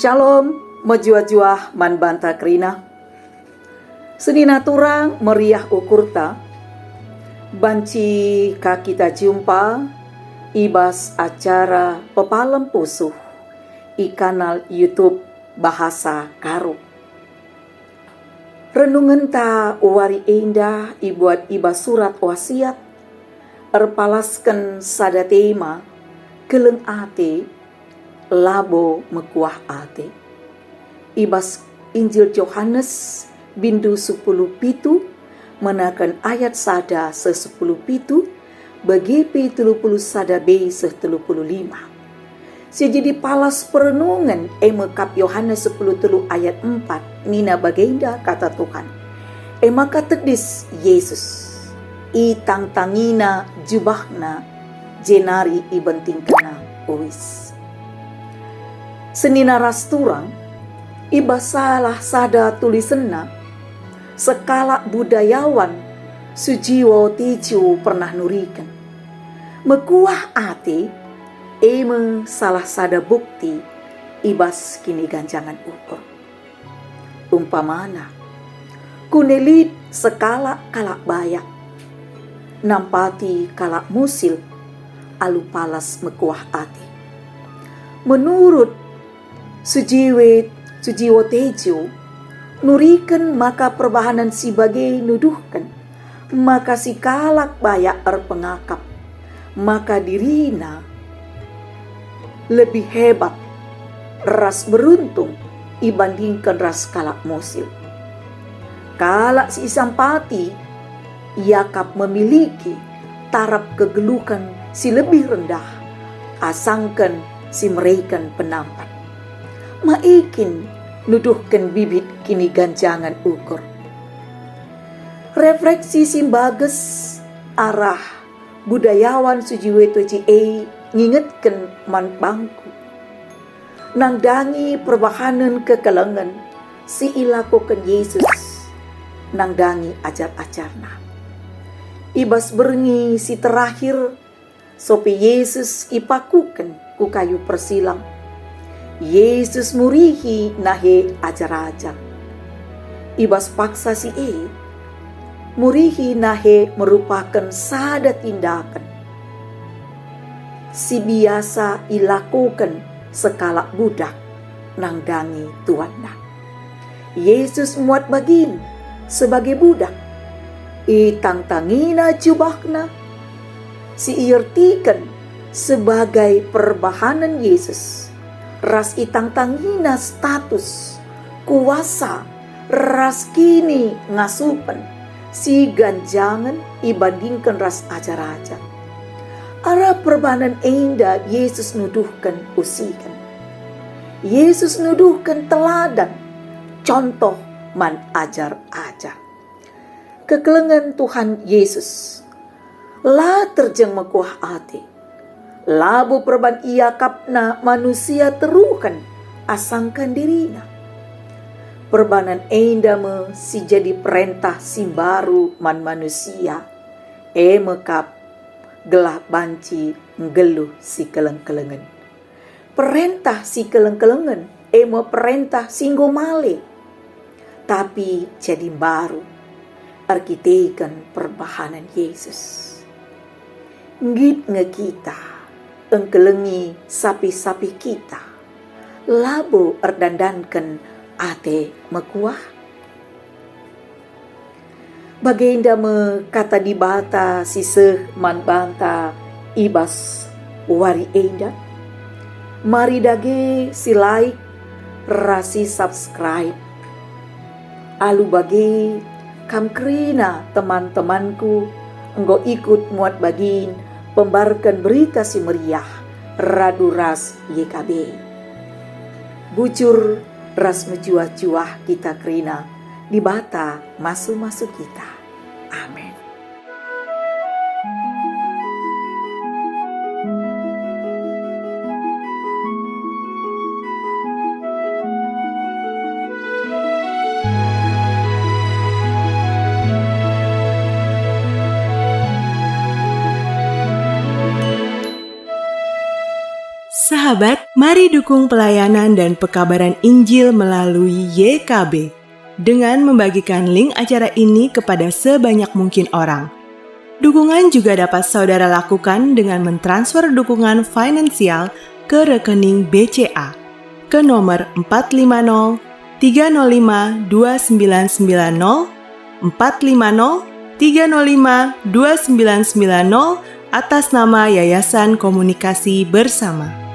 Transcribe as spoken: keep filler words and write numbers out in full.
Shalom, mejuah-juah man banta kerina. Senina turang meriah ukurta, banci ka kita jumpa i bas acara Pepalem Pusuh i kanal YouTube Bahasa Karo. Renungenta wari enda ibuat i bas surat wasiat, erpalasken sada tema, keleng ate, labo mekuah ate. I bas Injil Johanes, bindu sepuluh pitu, menaken ayat sada seh sepuluh pitu, bage pe telu puluh sada b seh telu puluh lima. Si jadi palas perenungen e me kap Yohanes sepuluh telu ayat empat, nina bagenda kata Tuhan. E maka tedis Jesus, itangtangina jubahna, jenari ibentingkenna uis. Senina ras turang, i bas salah sada tulisenna, sekalak budayawan Sujiwo Tejo pernah nuriken, mekuah ate e me salah sada bukti i bas kiniganjangen ukur. Umpamana, kune lit sekalak kalak bayak nampati kalak musil alu palas mekuah ate. Menurut Sujiwe-, Sujiwo Tejo nuriken maka perbahanen si bage nuduhken maka si kalak bayak erpengakap, maka dirina lebih hebat ras beruntung ibandingken ras kalak musil. Kalak si isampati iakap memiliki taraf kegeluhen si lebih rendah asangken si mereken penampat. Ma e kin nuduhken bibit kiniganjangen ukur. Refleksi si mbages arah budayawan Sujiwo Tejo e ngingetken man bangku. Nandangi perbahanen kekelengen si ilakoken Jesus, nandangi ajar-ajarNa. I bas berngi si terakhir, sopi Jesus ipakuken ku kayu persilang. Jesus murihi nahe ajar-ajar. I bas paksa si e, murihi nahe merupaken sada tindaken si biasa ilakoken sekalak budak nandangi tuanna. Jesus muat bagin sebagai budak. ItangtangiNa jubahNa, si iertiken sebagai perbahanen Jesus, ras itangtangiNa status, kuasa, ras kiningasupen si ganjangen ibandingken ras ajar-ajar. Arah perbahanen enda Jesus nuduhken usihen. Jesus nuduhken teladan, contoh man ajar-ajar. Kekelengen Tuhan Jesus la terjeng mekuah ate. Labo perban iakapNa manusia teruhen asangken diriNa. Perbahanen enda me si jadi perentah si mbaru man manusia, e me kap gelah banci nggeluh si keleng-kelengen. Perentah si keleng-kelengen, e me perentah si enggo male, tapi jadi mbaru erkiteken perbahanen Jesus. Nggit nge kita engkelengi sapih-sapih kita, labo erdandanken ate mekuah? Bagenda me kata Dibata si seh man banta i bas wari enda. Mari dage si like ras si subscribe. Alu bage, kam kerina teman-temanku enggo ikut muat bagin pembarken Berita Si Meriah radu ras Y K B. Bujur ras mejuah-juah kita kerina, Dibata masu-masu kita. Amin. Sahabat, mari dukung pelayanan dan pekabaran Injil melalui Y K B dengan membagikan link acara ini kepada sebanyak mungkin orang. Dukungan juga dapat saudara lakukan dengan mentransfer dukungan finansial ke rekening B C A ke nomor empat lima nol tiga nol lima dua sembilan sembilan nol, empat lima nol tiga nol lima dua sembilan sembilan nol, atas nama Yayasan Komunikasi Bersama.